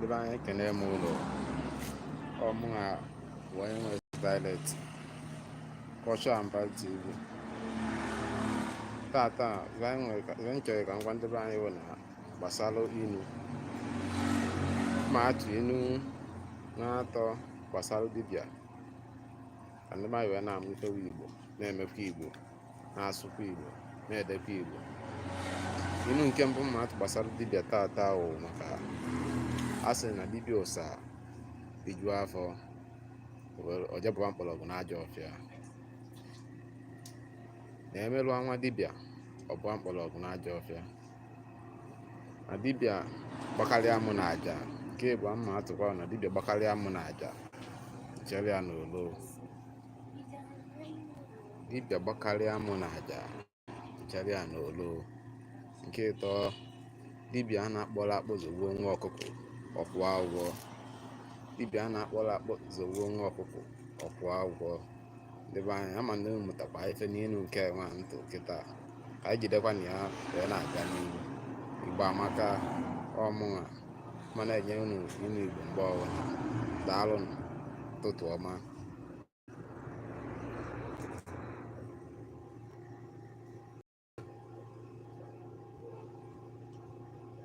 Ndị be anyị, ekene m ụlọ. Ọ mụnwa bụ onye nwe Stylet Culture and Vibe TV. Tata ife anyị nwere ife m chọrọ ka m gwa ndị be anyị bụ na gbasara inu ma atụ inu na-atọ gbasara dibịa, ka ndị be anyị wee na-amụ ife Igbo, na-emekwa Igbo, na-asụkwa Igbo, na-edekwa Igbo. Inu nke mbụ mma atụ gbasara dibịa tata wụ maka a sị na dibịa ụsa rijuo afọ, o jebụba mkpọrọgwụ n'ajọ ọfịa. Na emelụa nwa dibịa, ọ bụa mkpọrọgwụ n'ajọ ọfịa. Na dibịa gbakarịa mụ na aja. Nke ịbụọ mma atụkwa na dibịa gbakarịa mụ na aja, chere ya n'olo. Dibịa gbakarịa mụ na aja, chere ya n'olo. Nke ịtọ, dibịa a na-akpọrọ akpọ zọgbuo nwa ọkụkọ, ọkwụọ ụgwọ. Dibịa a na-akpọrọ akpọ zọgbuo nwa ọkụkọ, ọkwụọ ụgwọ. Ndị be anyị, ama na unu mụtakwa ife n'inu nke nwa ntụ kịta, ka anyị jidekwa na ya wee na-aga n'ihu. Igbo amaka. Ọmụnwa ma na-enye unu inu Igbo mgbe ọbụla. Daalụnụ, ụtụtụ ọma.